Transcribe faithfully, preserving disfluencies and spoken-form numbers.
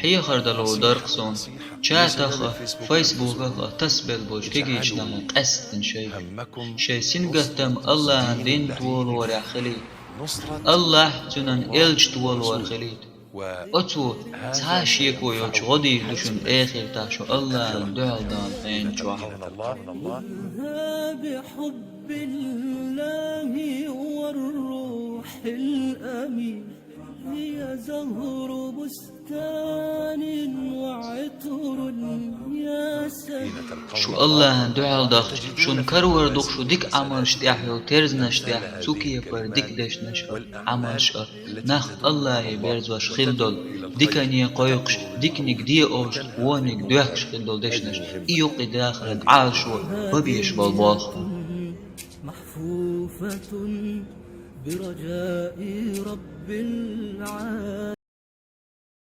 Хьехар дало дарх суна, чатах а, фейсбуках а тасбелла болчу кегийчу нахана къаьсттина шайга. Шайн сингаттам Аллахьан дин толорехь хилийта. Аллахь цуьнан элча толор хилийта. Оцо цхьа шеко йоцуш гӀо дийр ду шуна эхартахь шу Аллахьан дуьхьал дан хенан чохь. Шу Аллахьан дуьхьал дахча, шуна карор ду-кх шу дика Ӏамалш тӀехь йолу терзанаш тӀехь, цу кепара дика дешнаш а, Ӏамалш а, нах Аллахье берзош хила долу, дикане кхойкхуш, диканиг де олуш, вониг доьхкуш хила долу дешнаш. И юккъе дахаран Ӏалашо бан безаш болу болх.